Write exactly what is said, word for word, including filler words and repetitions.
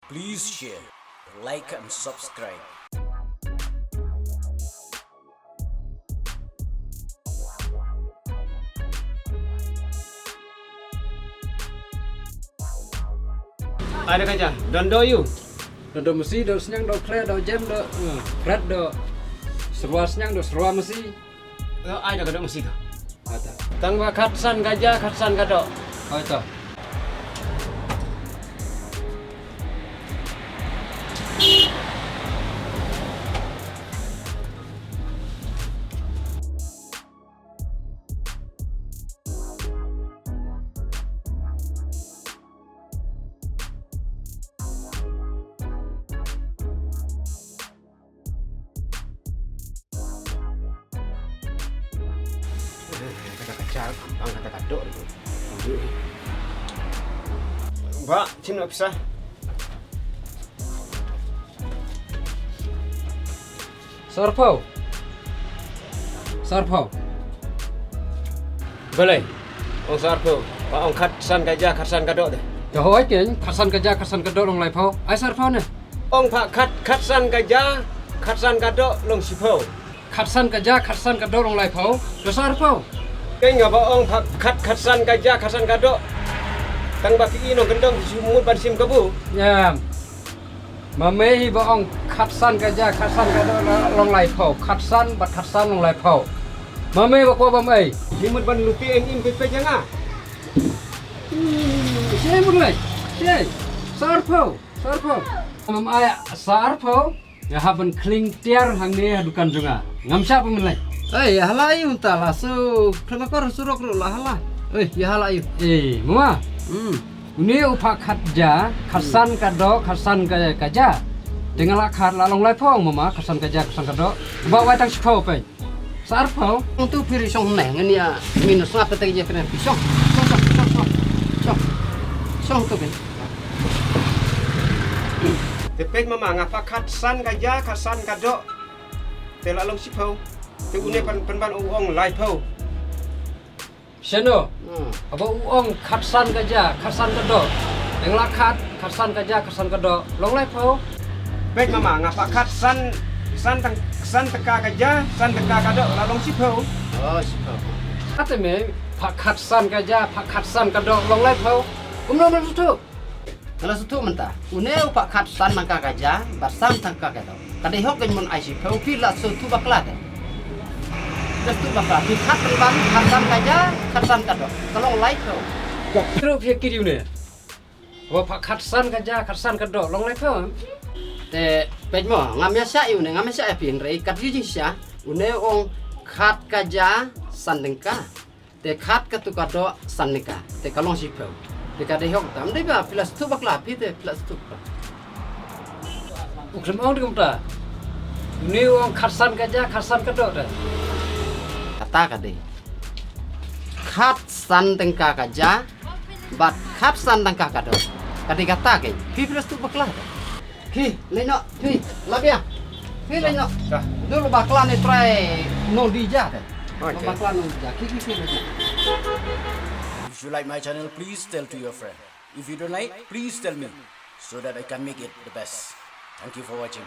Please share, like and subscribe. Ai da ka ja, don doh ïu. Don doh masi, doh sniang, doh khleh, doh jem, doh, eh, kret, doh syrwa sniang, doh syrwa masi. Eh, ai da ka doh masi ka. Ata. Tang ba khatsan ka ja, khatsan ka doh. Ata. Kata ka ja, ang kata ka doh tu. Ba, chin officer. Sarpau. Sarpau. Balei? Ong sarpau. Ba ong khatsan ka ja, khatsan ka doh de. Te hoi ken, khatsan ka ja, khatsan ka doh long laipau. Ai sarpau ne. Ong ba khat, khatsan ka ja, khatsan ka doh long shipau. Khatsan ka ja, khatsan ka doh long laipau. Te sarpau. Ken nga ba ong ba khat, khatsan ka ja, khatsan ka doh. Tang ba ki i nongkyndong ki shu mut ban shim kabu. Ïa. Ma me hi ba ong khatsan ka ja, khatsan ka doh long laipau, khatsan bad khatsan long laipau. Ma me ba kwah ba me. Hi mut ban luti eng im peit peit ïa nga. Hmm, shu mut lei. Shu. Sarpau, sarpau. Mam ai sarpau. Nga hap ban khling tiar hangne ha dukan jong nga. Ngam shah pynmlei. Ei, ïa hala ïa mynta la su khlem akor surok ruh la hala. Ei, ïa hala ïa. Ei, mama. Hmm. Une u phah khat ja, khatsan ka doh, khatsan ka, ka ja. Te nga la khat la long laipau mama, khatsan ka ja, khatsan ka doh. Ba wai tang shipau pei. Sarpau. Ong tu phi ri shong ne, ngin ïa min sngap te te ja phi ne. Shong, shong, shong, shong. Shong. Shong tu phi. Te peit mama nga phah khatsan ka ja, khatsan ka doh. Te la long shipau. Te une pyn, pynban u ong laipau. Shano? Hmm. Haba u ong khatsan ka ja, khatsan ka doh. Te nga la khat, khatsan ka ja, khatsan ka doh. Long laipau. Peit mama, nga phah khat san, san tang, san tyngka ka ja, san tyngka ka doh, la long shipau. Oh, shipau. Kata me, phah khat san ka ja, phah khat san ka doh, long laipau. Kumno me suthu? Nga la suthu mynta. Une u phah khat san tyngka ka ja, bad san tyngka ka doh. Ka dei hok kein mon ai shipau, phi la suthu bakla te. Phi la suthu bakla, phi khat pynban, khat san ka ja, khat san ka doh. Ka long laipau. Tru phi kiri une. Wa phah khat san ka ja, khat san ka doh, long laipau. Te peit mo, ngam ïa shah ïa une, ngam ïa shah ïa phi hynrei, kat ïa jingshisha, une ong khat ka ja, san tyngka. Te khat katu ka doh san tyngka. Te ka long shiphew. Te ka dei hok tam dei ba phi la sngewthuh bakla phi te phi la sngewthuh bakla. U khlem ong te kumta. Une u ong khat san ka ja, khat san ka doh te. Kata ka dei. Khat san tyngka ka ja, bad khat san tyngka ka doh. Ka dei kata ka. Phi phi la sngewthuh bakla te. Ki, leit noh, ki, la bia. Ki leit noh. Ka. Dul bakla ne trai nong di ja te. Okay. Bakla nong di ja. Ki, ki, ki leit noh. If you like my channel, please tell to your friend. If you don't like, please tell me so that I can make it the best. Thank you for watching.